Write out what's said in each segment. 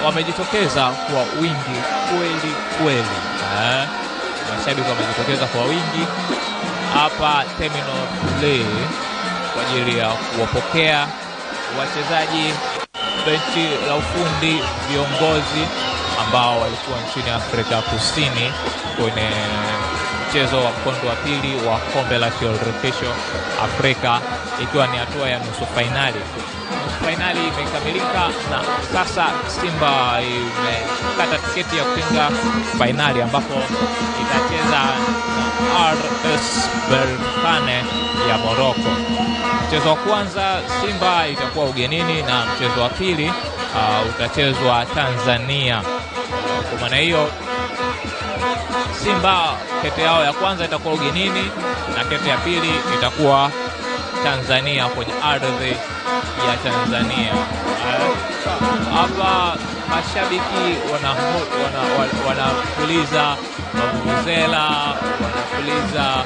Wamejitokeza kwa wingi kweli kweli. Mashabiki wamejitokeza kwa wingi hapa Terminal 3 kwa ajili ya kuwapokea wachezaji, benchi la ufundi, viongozi ambao walikuwa nchini Afrika Kusini kwenye mchezo wa mkondo wa pili wa kombe la shirikisho Afrika, ikiwa ni hatua ya nusu fainali. Nusu fainali imekamilika na sasa Simba imekata tiketi ya kutinga fainali, ambapo itacheza na RS Berkane ya Morocco. Mchezo wa kwanza Simba itakuwa ugenini na mchezo wa pili utachezwa Tanzania. Kwa maana hiyo Simba kete yao ya kwanza itakuwa ugenini na kete ya pili itakuwa Tanzania, kwenye ardhi ya Tanzania. Hapa mashabiki wanapuliza mavuvuzela, wanapuliza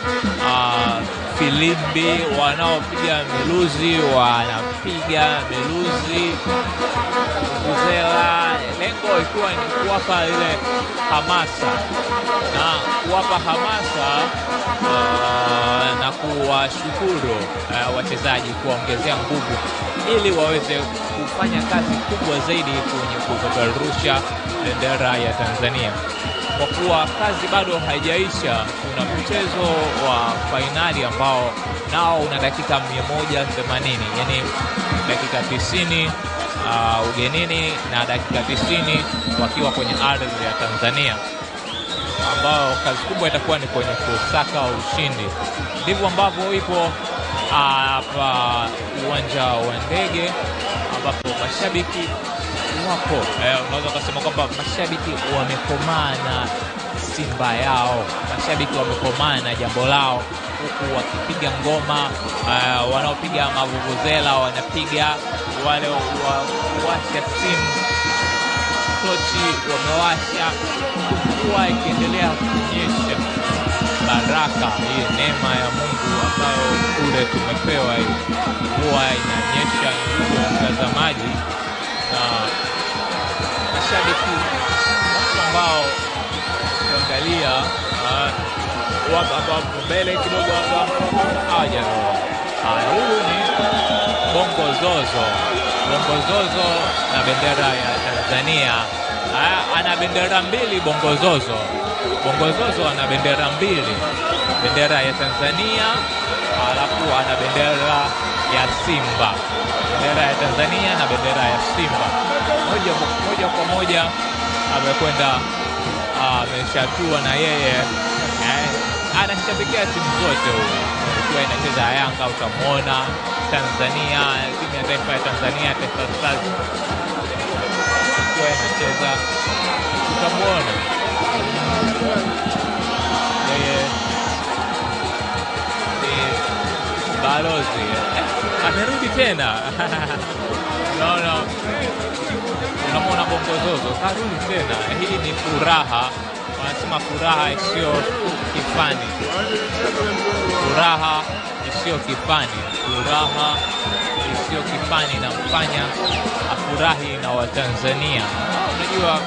filimbi, wanaopiga miluzi wanapiga miluzi, vuvuzela, lengo ikiwa ni kuwapa ile hamasa na kuwapa hamasa na kuwashukuru wachezaji, kuwaongezea nguvu ili waweze kufanya kazi kubwa zaidi kwenye kupeperusha bendera ya Tanzania. Kwa kuwa kazi bado haijaisha, kuna mchezo wa fainali ambao nao una dakika 180, yani dakika 90 ugenini na dakika 90 wakiwa kwenye ardhi ya Tanzania, ambao kazi kubwa itakuwa ni kwenye kusaka ushindi. Ndivyo ambavyo ipo hapa uwanja wa ndege ambapo mashabiki wapo. Unaweza kusema kwamba mashabiki wamekomaa na Simba yao, mashabiki wamekomaa na jambo lao, huku wakipiga ngoma, wanaopiga mavuvuzela wanapiga, wale wawasha simu tochi wamewasha, mvua ikiendelea kunyesha. Baraka hii, neema ya Mungu ambayo kule tumepewa hii, mvua inanyesha, ndugu mtazamaji, na mashabiki ambao ukiangalia wapo mbele kidogo hapa hawajaroa. Huyu ni Bongo Zozo, Bongo Zozo na bendera ya Tanzania. Ana bendera mbili Bongo Zozo. Bongo Zozo ana bendera mbili, bendera ya Tanzania alafu ana bendera ya Simba. Bendera ya Tanzania na bendera ya Simba. Moja kwa moja amekwenda, ameshatua na yeye anashabikia timu zote huyu. Ikiwa inacheza Yanga utamwona, Tanzania, timu ya taifa ya Tanzania Taifa Stars ikiwa inacheza utamwona yeye ni balozi. Amerudi tena. Unaona, unamwona Bongo Zozo karudi tena. Hii ni furaha, wanasema furaha isiyo kifani, furaha isiyo kifani, furaha isiyo kifani inamfanya afurahi na Watanzania. Unajua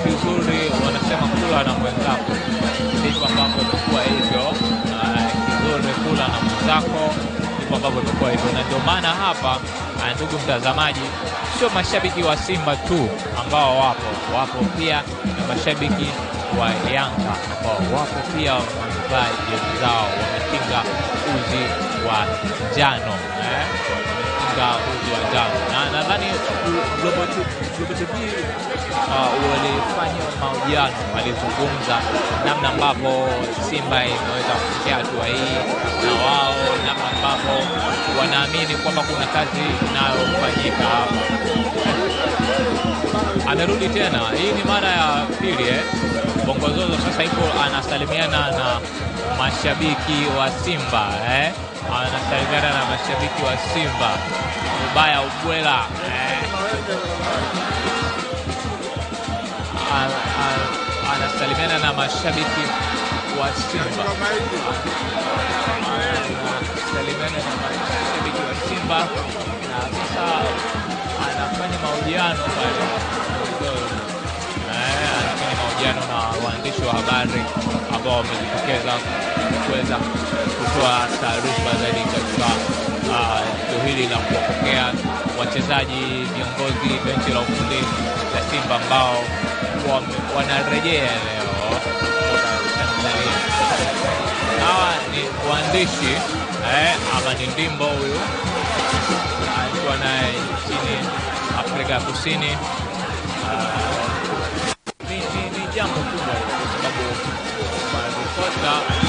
kizuri wanasema kula na mwenzako, ndivyo ambavyo imekuwa hivyo. Kizuri kula na mwenzako, ndivyo ambavyo imekuwa hivyo. Na ndio maana hapa, ndugu mtazamaji, sio mashabiki wa Simba tu ambao wapo pia na mashabiki wa Yanga ambao wapo pia wamevaa jezi zao, wametinga uzi wa njano, wametinga uzi wa njano. Na nadhani Global TV walifanya mahojiano, walizungumza namna ambavyo Simba imeweza kufikia hatua hii, na wao namna ambavyo wanaamini kwamba kuna kazi inayofanyika hapa. Amerudi tena, hii ni mara ya pili. Bongo Zozo sasa ipo anasalimiana na mashabiki wa Simba, anasalimiana na mashabiki wa Simba. Ubaya ubwela, anasalimiana na mashabiki wa Simba, anasalimiana na mashabiki wa Simba, na sasa anafanya mahojiano pale. mahojiano na waandishi wa habari ambao wamejitokeza kuweza kutoa taarifa zaidi katika tukio hili la kuwapokea wachezaji, viongozi, benchi la ufundi la Simba ambao wanarejea leo kutoka Tanzania. Hawa ni waandishi ama ni Ndimbo huyu alikuwa naye nchini Afrika ya Kusini. Ni jambo kubwa kwa sababu maripota